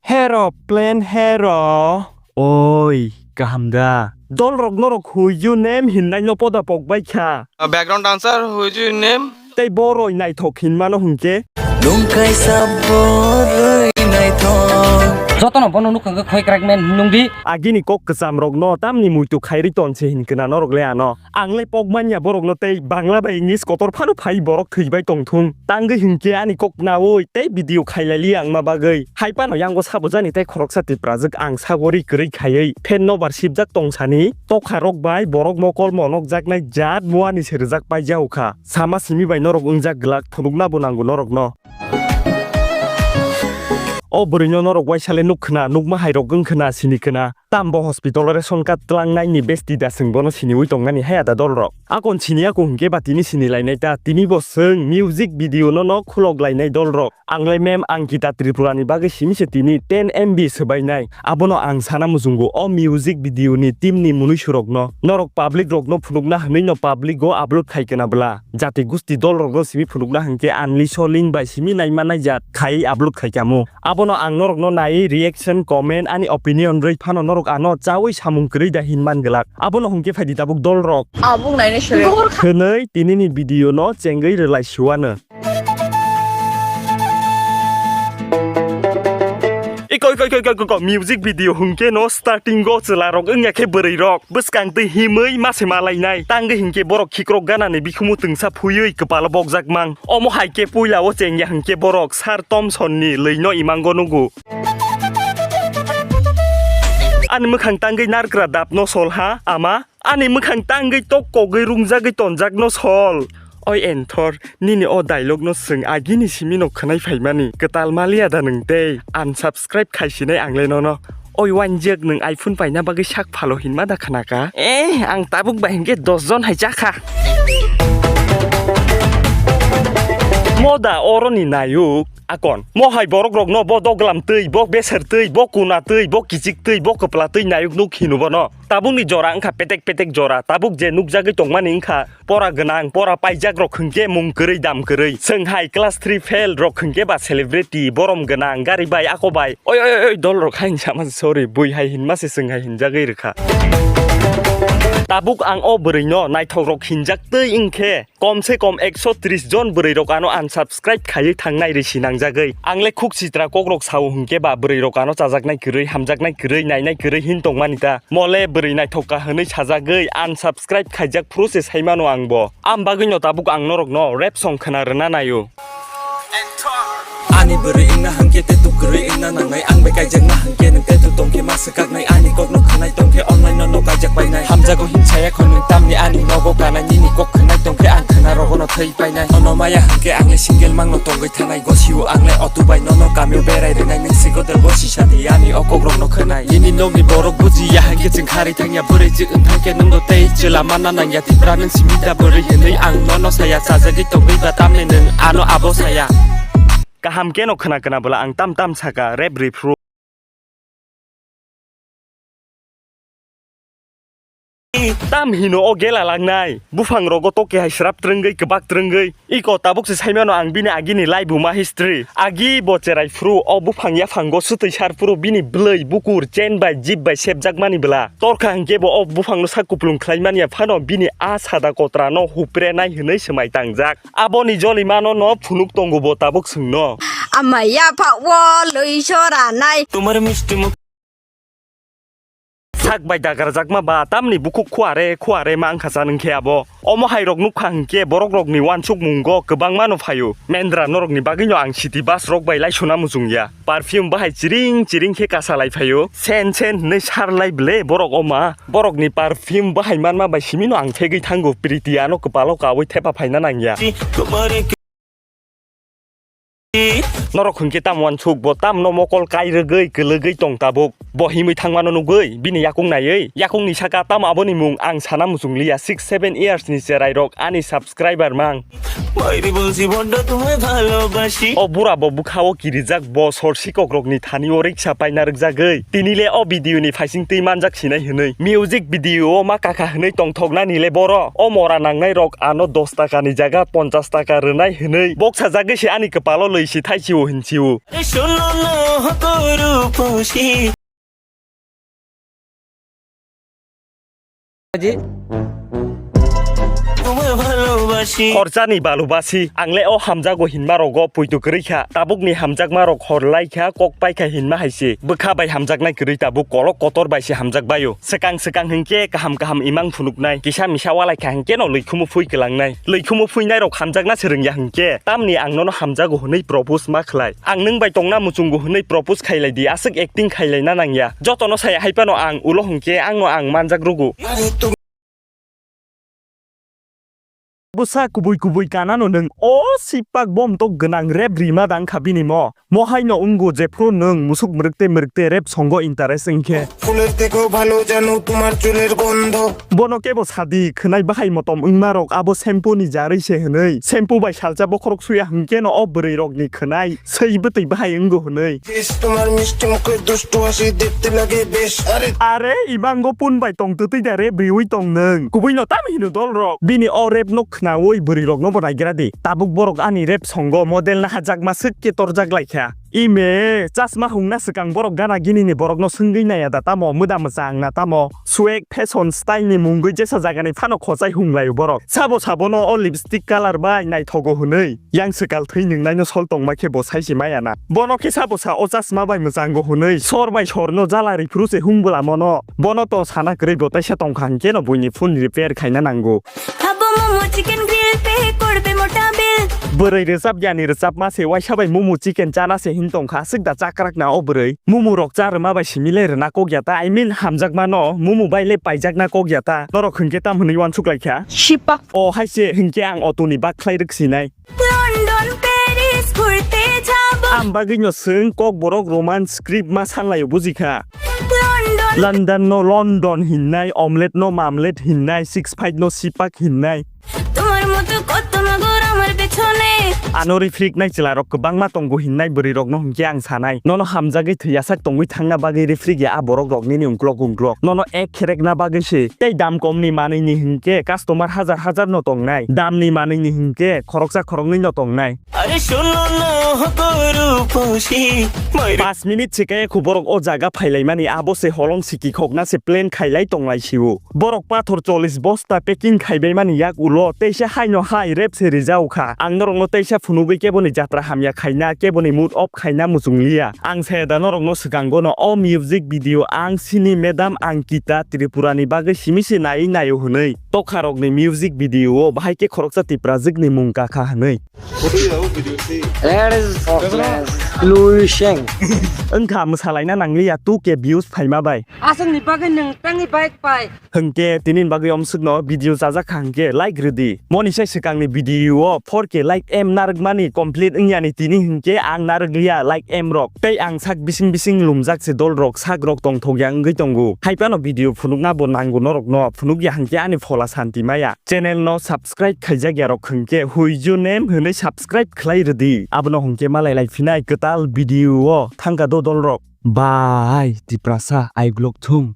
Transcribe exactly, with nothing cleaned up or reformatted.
Hero, plain hero. Oi, kaham da? Dolrok norok who is your name hinnai no poda pok bai kha. Uh, background dancer, who is your name? Tei boroi naithok hinmano hwnkhe. Nwng kaisa boroi naithok. Jotono bono nukha hwnkhe khoi crackman hinwi nungdi. Agini kok kwcham rokno tamni muitu khairwi tonse hinkhe na norok le ano. Ang le pok manya borokno tei Bangla bai English kotor phano phai borok thwibai tongthung. Tangwi hinkhe ani kok naui tei video khailai li ang ma bagwi. Hai phano yango sabo jani tei khoroksa Tiprajwk ang sagori kwrwi khaiwi fan nobar sibjak tongsani tokha rok bai borok mokol monok jaknai jat muani se rwjak paijao kha. Sama simi bai norok wngjak glak phunukna bo nango norokno. O bwrwino norok waisa le nuk khna, nukma hai rok wng khna, sini khna. Tam bo hospital o ration card twlang nai ni besti da, chwng bono siniwi tong nani hai ada dol rok. Akon sini ako hwnkhe ba tini sini lai nai ta, tini bo chwng music video no no khulok lai nai dol rok. Ang le ma'am Ankita Tripura ni bagwi simi se tini ten M B swbai nai. Abono ang sana muchungo o music video ni team ni mwnwi surok no. Norok public rok no phunukna hwnwi no public o upload khai kena bwla. Jati gusti dol rok no simi phunukna hwnkhe unli so link bai simi naima naijak khai upload khai kamo. Abono ang norokno naiwi reaction, comment, ani opinion rwi phano norok ano chaui samung kwrwi da hin man glak. Abono hwnkhe phaidi tabuk dol rok. Abuk nainai sore. Hwnwi tinini video no chengwi rwlai suano. Iko, iko, iko, iko, iko, music video hwnkhe no starting o chwla rok wngya khe bwrwi rok bwskang twi himwi mase malainai. Tangwi hwnkhe borok khikrok gana ni bikhumu twngsa phuywi kwpalo bokjak mang. Omo hai khe puila o chengya hwnkhe borok Sir Thomson ni lwi no imango nugo. Ani mwkhang tangwi narwkra dap no sol ha, ama. Ani mwkhang tangwi tok kogwi rungjagwi tonjak no sol. Oi Enthor, nini o dialogue no chwng agini simi no khwnai phaimani. Kwtal maliya da nwng tei? Unsubscribe khaisinai ang le nono. Oi wanjak, nwng iPhone paina bagwi sak phalo hinma da khna ka? Eh, ang tabuk bai hinkhe dos jon hai chakha. Moda oroni nayuk akon. Mo hai borok rokno bo doglam twi, bo beser twi, bo kuna twi, bo kichik twi, bo kwpla twi nayuk nuk hino bono. Tabukni jora wngkha petek petek jora, tabuk je nukjagwi tongmani wngkha pora gwnang, pora paijak rok hwnkhe mung kwrwi dam kwrwi. Chwng hai class three fail rok hwnkhe ba celebrity, borom gwnang, gari bai, ako bai. Oi, oi, oi, oi, dol rok hai hinsa ma se, sorry, bui hai hinma se chwng hai hinjagwi rwkha. Tabuk ang o bwrwi no naithok rok hinjak twi wngkhe, kom se kom ekso tris jon bwrwi rok ano unsubscribe khaiwi thangnai risi nangjagwi. Ang le khuk sitra kok rok sao hwnkhe ba bwrwi rok ano chajaknai kwrwi, hamjaknai kwrwi, nainai kwrwi hin tongmani ta. Mo le bwrwi naithok ka hwnwi sajagwi unsubscribe khaijak phuru se saimano ang bo. Am bagwi no tabuk ang norok no rap song khwna rwna naio. Ani bwrwi wngna hwnkhe tei tuk kwrwi wngna nangnai. Ang bai kaijakna hwnkhe nwng tei tuk tongkhe ma swkaknai. Ani kokno khwnai tongkhe online no no kaijak painai. Hamjago hin saya kho nwng tamni ani nogo kanai. Nini kok khwnai tongkhe ang khwna rogono thwi painai. Ono maya hwnkhe ang le single mangno tongwi thanai. Gosio ang le otu bai nono kamio berai rwnai. Nwng sigo de gosi sadi ani o kokrokno khwnai. Nini nokni borok bujiya hwnkhe chwng kharwi thangya. Bwrwi chwng wngthangkhe nwngno tei chwla manna nangya. Tipra nwng simi da bwrwi hwnwi ang nono saya. Chajagwi tongwi ba tamni nwng ano abo saya. Kaham keno khwna khwna bwla ang tam tam saka rap riphru. Tam hino o gela langnai. Buphang rogo toke hai srap trwngwi kwbak trwngwi. Iko tabuk se saimano ang bini agini laibuma history. Agi bo cherai phuru o buphang yaphango swtwi sar phuru bini bwlwi bukur chain bai jib bai sepjakmani bwla. Torkha hwnkhe bo o buphangno sak kuplung khlaimani ya phano bini a sada kotrano hupre nai hwnwi swmai tangjak. Aboni jolimano no phunuk tongo bo tabuk chwngno. Amai yapha o lwi soranai. Tumar misti muk. Sak bai dagarjakma ba tamni bukhuk khuare khuare ma wngkha sa nwng khe abo. Omo hai rok nukha hwnkhe borok rokni uansukmungo kwbangma no phaio. Mendra norokni bagwino ang city bus rok bai laisuna muchungya. Perfume bahai chiring chiring khe kasa lai phaio. Sen sen hwnwi sar lai ble borok oma. Borokni perfume bahai manma bai simino ang phegwi thango. Priti ano kwpalo kaui thepa phaina nangya. Norok hwnkhe tam uansuk bo tamno mokol kai rwgwi kwlwgwi tong tabuk. Bo himwi thangmano nugwi bini yakung naiwi, yakungni saka tamo aboni mung ang sana muchung liya. Six seven years ni cherai rok ani subscriber mang. Mairi bolsi bhoddo tumhe bhalobasi. O bura bo bwkha o kirijak, bo sor sikok rokni thani o riksa paina rwkjagwi. Tini le o video ni phaising twi manjak sinai hwnwi. Music video o ma kaka hwnwi tongthok nani le boro. O mora nangnai rok ano dos taka ni jaga ponchas taka rwnai hwnwi. Boksa jagwi se ani kwpalo lwi si thai si o hin si o. Shono no hokoro posi. Ji. Tumhe bhalobasi. Khorchani balubasi. Ang le o hamjago hinma rogo poito kwrwi kha. Tabukni hamjakma rok hor lai kha, kok pai kha hinma hai se. Bwkha bai hamjaknai kwrwi tabuk kolok kotor bai se hamjak baio. Swkang swkang hinkhe kaham kaham imang phunuknai. Kisa misa walai kha hinkhe no lwikhumu phui kwlangnai. Lwikhumu phuinai rok hamjakna se rwngya hinkhe. Tamni ang nono hamjago hwnwi propose ma khlai. Ang nwng bai tongna muchungo hwnwi propose khailai di, aswk acting khailaina nangya. Jotono saya hai phano ang ulo hwnkhe angno ang manjak rwgo. Bwsa kubui kubui kanano nwng o sipak bomtok gwnang rep rima dang kha bini mo. Mo haino wngo jephru nwng musuk mwrwk tei mwrwk tei rep songo interest wngkhe. ফুলের থেকেও ভালো জানো তোমার চুলের গন্ধ। Bono kebo sadi khwnai bahai motom wngma rok abo shampoo ni jarwi se hwnwi. Shampoo bai salsa bokhorok suya hwnkhe no o bwrwi rok ni khwnai swi bwtwi bahai wngo hwnwi. বেশ তোমার মিষ্টি মুখে দুষ্টু হাসি দেখতে লাগে বেশ। আরে Are imango pun bai tong twtwi da rep riwi tong nwng. Kubui no tam hino dol rok. Bini o rep no khnawi bwrwi rok no bo naigra di. Tabuk borok ani rep songo model na hajakma swk khe torjak lai kha. Ime, chasma hungna swkang borok gana gini ni borok no swngwi naiya da tamo, mwda mwchang na tamo, swag, fashion, style ni mungwi jesa jaga ni phano khochai hung laio borok. Sabo sabo no o lipstick color bai naithogo hwnwi, yang swkal thwi nwngnai no sol tongma khe bo sai se maya na. Bono khe sabo sa o chasma bai mwchango hwnwi, sor bai sor no jala riphuru se hung bwlamo no. Bono to sana kwrwi bo taisa tongkha hwnkhe no buini phone repair khaina nango. খাবো momo chicken grill, pay করবে মোটা বিল। Bwrwi rwchap yani rwchapma se waisa bai mumu chicken chana se hin tongkha, aswk da chakrak na o bwrwi. Mumu rok cha rwma bai simi le rwna kok ya ta, I mean hamjakma no mumu bai le paijak na kok ya ta. Norok hwnkhe tam hwnwi uansuk lai kha? Sipak. O hai se hwnkhe ang auto ni bak khlai rwk sinai. London Paris ঘুরতে যাব। Ang bagwi no swng kok borok Roman script ma san laio buji kha. London. London no London hinnai, omelette no mamlet hinnai, six five no sipak hinnai. তোমার মতো কত নগর আমার পেছনে। Ano rifrik nai chwla rok kwbangma tongo hinnai bwrwi rok no hwnkhe ang sanai. Nono hamjagwi thwiyasak tongwi thangna bagwi rifrik ya a borok rok nini ungklok ungklok. Nono ek kherekna bagwi se. Tei dam kom ni manwi ni hwnkhe customer hajar hajar no tongnai. Dam ni manwi ni hwnkhe khoroksa khoroknwi no tongnai. আরে শোনো না হো রূপসী, মাইরে Pas minute se kaya khu borok o jaga phailaimani abo se holong siki khokna se plan khailai tonglai sio. Borok pathor chollish bosta packing khaibaimani yak ulo teisa haino hai rep se rijao kha. Ang norokno teisa phunugwi keboni jatra hamya khaina, keboni mood off khaina muchung liya. Ang saya da norokno swkango no o music video ang sini madam Ankita Tripura ni bagwi simi se naiwi naio hwnwi. Tokharokni music video o bahai khe khoroksa Tiprajwkni mung kakha hwnwi. Koto ya o video si. That is Louis Sheng. Wngkha mwsalaina nangliya two K views phaima bai. Aswkni bagwi nwng tangwi bike pai. Hwnkhe tini bagwi omswkno video chajak kha hwnkhe like rwdi. Moni sai swkangni video o four K like em narwkmani complete wngyani tini hwnkhe ang narwkliya like em rok. Tei ang sak bising bising lumjak se dol rok sak rok tongthok ya wngwi tongo. Hai phano video phunukna bo nango norokno phunukya hwnkhe ani phola santi maya. Channel no subscribe khaijak ya rok hwnkhe Huiju Nem hwnwi subscribe khlai rwdi. Abono hwnkhe malai lai phinai kwtal video o thangka do dol rok. Bye Tiprasa aiglok thung.